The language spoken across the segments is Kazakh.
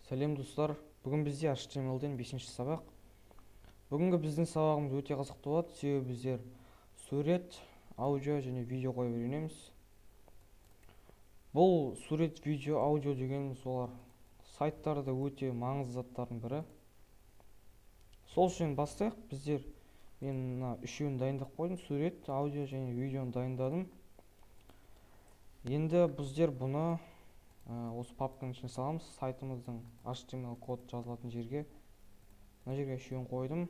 Сәлем, достар! Бүгін бізде HTML-ден 5 сабақ. Бүгінгі біздің сабағымыз өте қызықты болады, себебі біздер сурет, аудио және видео қойып үйренеміз. Бұл сурет, видео, аудио дегеніміз олар сайттарда өте маңызды заттардың бірі. Сол үшін бастайық. Біздер, мен мына үшеуін дайындап қойдым: сурет, аудио және видеоны дайындадым. Енді біздер бұны осы папканың ішіне саламыз, сайтымыздың HTML код жазылатын жерге. Мына жерге үшеуін қойдым.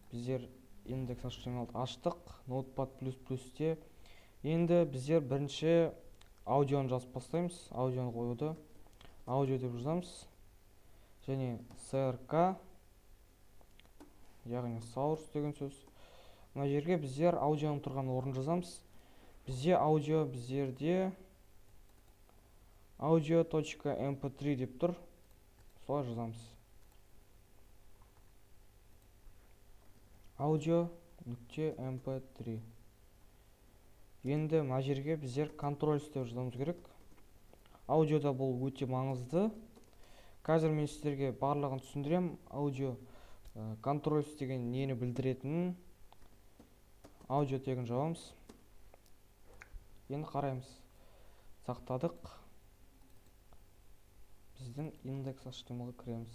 Біздер index HTML аштық Notepad++-те. Енді біздер бірінші аудионы жазып бастаймыз. Аудионы қоюды аудио деп жазамыз және src, яғни source деген сөз. Мына жерге біздер аудионың тұрған орнын жазамыз. Бізде аудио, біздерде audio.mp3 деп тұр, солай жазамыз: audio.mp3. Енді мына жерге біздер controls деп жазуымыз керек. Аудиода бұл өте маңызды. Қазір мен сіздерге барлығын түсіндіремін, аудио controls деген нені білдіретінін. Аудио тегін жабамыз. Енді қараймыз. Сақтадық. Біздің index HTML кіреміз.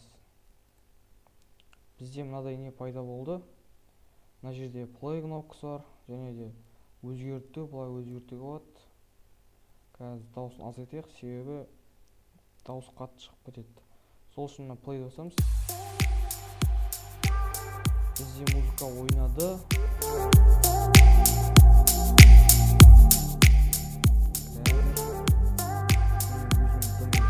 Бізде мынадай не пайда болды. Мына жерде play кнопкасы бар және де өзгерту, былай өзгертуге болады. Қазір дауысын азайтайық, себебі дауыс қатты шығып кетеді. Сол үшін мына play басамыз. Бізде музыка ойнады. Қазір мен өзім дым естімей тұр.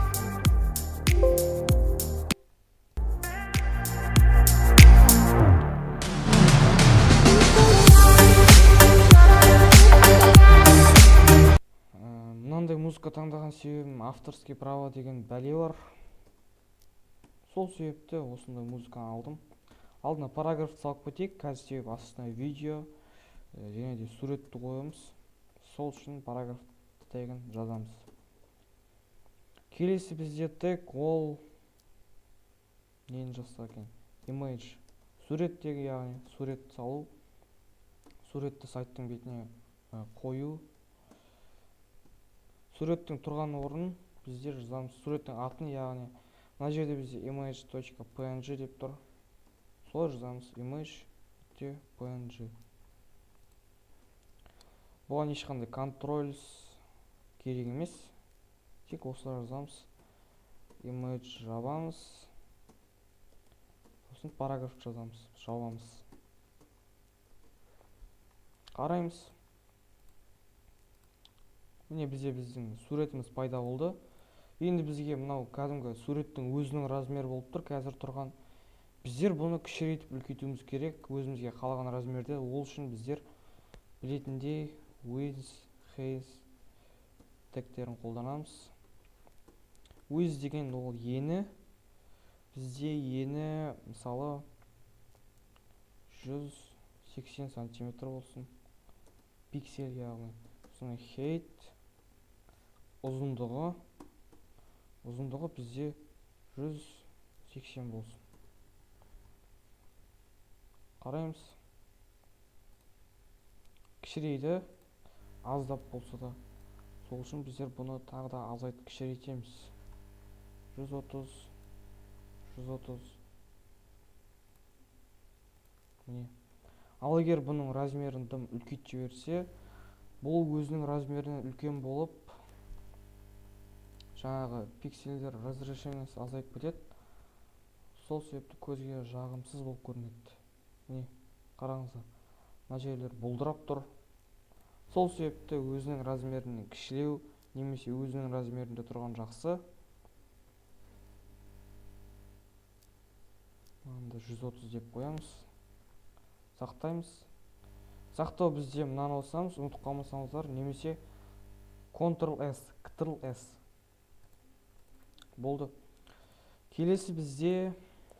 Мынандай музыка таңдаған себебім, авторский право деген бәле бар, сол себепті осындай музыканы алдым. Алдына параграфты салып кетейік қазір, себебі астына видео және де суретті қоямыз. Сол үшін параграф тегін жазамыз. Келесі бізде тег, ол нені жазсақ екен? Image, сурет тегі, яғни сурет салу, суретті сайттың бетіне қою. Суреттің тұрған орнын біздер жазамыз, суреттің атын, яғни мына жерде бізде image.png деп тұр, солай жазамыз: image.png. Бұған ешқандай controls керек емес, тек осылай жазамыз. Image жабамыз, сосын параграф жазамыз, жабамыз. Қараймыз. Міне, бізде біздің суретіміз пайда болды. Енді бізге мынау кәдімгі суреттің өзінің размері болып тұр қазір тұрған. Біздер бұны кішірейтіп, үлкейтуіміз керек өзімізге қалаған размерде. Ол үшін біздер білетіндей width, height тегтерін қолданамыз. Width деген ол ені. Бізде ені, мысалы, 180 сантиметр болсын, пиксель яғни. Сосын height, ұзындығы. Ұзындығы бізде 180 болсын. Қараймыз. Кішірейді аздап болса да. Сол үшін біздер бұны тағы да азайтып, кішірейтеміз: 130, 130. Міне. Ал егер бұның размерін дым үлкейтіп жіберсе, бұл өзінің размерінен үлкен болып, жаңағы пиксельдер разрешениесі азайып кетеді. Сол себепті көзге жағымсыз болып көрінеді. Міне, қараңыздар, мына жерлер бұлдырап тұр. Сол себепті өзінің размерінен кішілеу немесе өзінің размерінде тұрған жақсы. Мынаны 130 деп қоямыз. Сақтаймыз. Сақтау бізде мынаны басамыз, ұмытып қалмасаңыздар, немесе Ctrl S, Ctrl S болды. Келесі бізде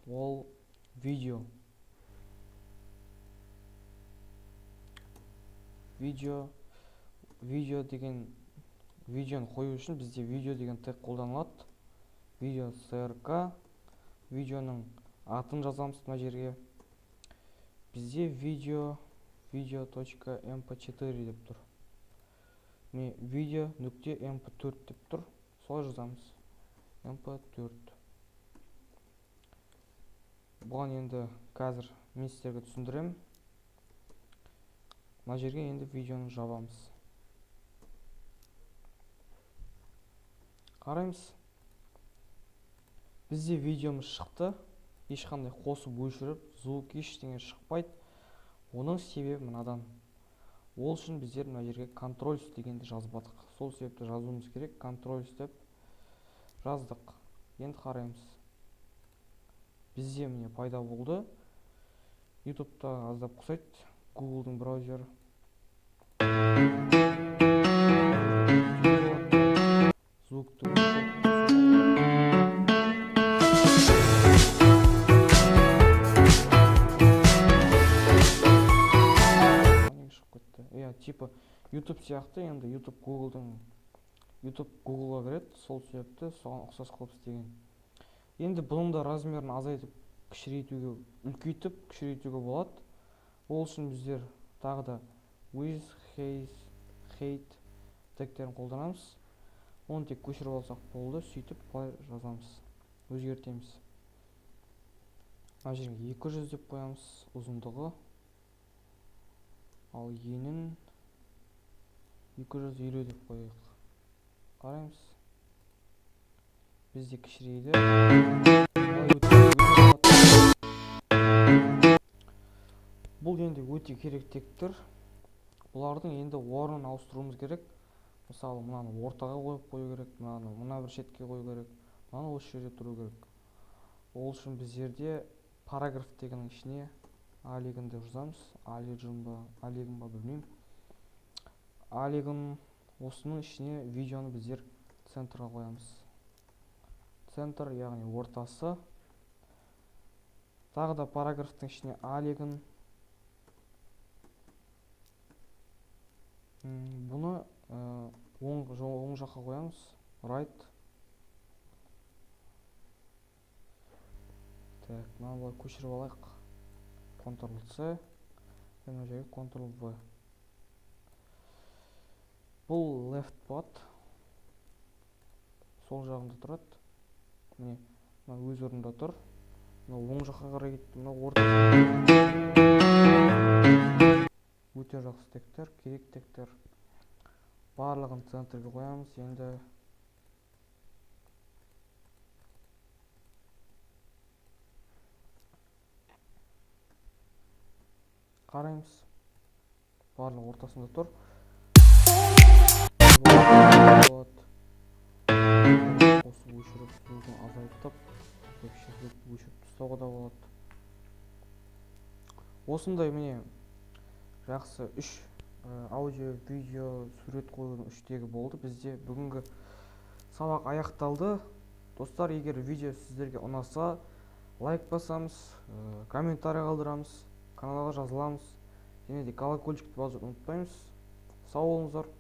ол видео. Видео деген, видеоны қою үшін бізде видео деген тег қолданылады. Видео src, видеоның атын жазамыз мына жерге. Бізде видео video.mp4 деп тұр. Міне, видео нүкте mp4 деп тұр. Солай жазамыз. mp4. Бұған енді қазір мен сіздерге түсіндіремін. Мына жерге енді видеоны жабамыз. Қараймыз. Бізде видеомыз шықты. Ешқандай қосып өшіріп, звук ештеңе шықпайды. Оның себебі мынадан. Ол үшін біздер мына жерге controls дегенді жазбадық. Сол себепті жазуымыз керек. Controls деп жаздық. Енді қараймыз. Бізде міне пайда болды. YouTube'та аздап ұқсайды Google'дың браузері. Звукты өшіріп, неге шығып кетті? Иә, типа YouTube сияқты. Енді YouTube Google'дың, YouTube Google'ға кіреді, сол себепті соған ұқсас қылып істеген. Енді бұның да размерін азайтып, кішірейтуге, үлкейтіп, кішірейтуге болады. Ол үшін біздер тағы да width, height тегтерін қолданамыз. Оны тек көшіріп алсақ болды. Сөйтіп былай жазамыз, өзгертеміз. Мына жерге 200 деп қоямыз ұзындығы, ал енін 250 деп қояйық. Қараймыз, бізде кішірейді. Былай өткізуге де болады. Бұл енді өте керек тегтер. Бұлардың енді орнын ауыстыруымыз керек. Мысалы, мынаны ортаға қойып қою керек, мынаны мына бір шетке қою керек, мынаны осы жерде тұру керек. Ол үшін біздерде параграф дегеннің ішіне align деп жазамыз. Align ба, align ба, білмеймін. Align, осының ішіне видеоны біздер центрға қоямыз. Центр, яғни ортасы. Тағы да параграфтың ішіне align. Бұны оң жаққа қоямыз. Right. Так, мынаны былай көшіріп алайық. Ctrl C, мына жерге Ctrl V. Бұл left болады. Сол жағында тұрады. Міне, мына өз орнында тұр. Мына оң жаққа қарай кетті, мына орта. Өте жақсы тегтер, керек тегтер. Барлығын центрге қоямыз. Енді қараймыз. Барлығы ортасында тұр. Болады. Қосып өшіріп, звугын азайтып, вообще звук өшіріп тастауға да болады. Осындай міне жақсы үш аудио, видео, сурет қоюдың үш тегі болды. Бізде бүгінгі сабақ аяқталды. Достар, егер видео сіздерге ұнаса, лайк басамыз, комментарий қалдырамыз, каналға жазыламыз және де колокольчикті басуды ұмытпаймыз. Сау болыңыздар.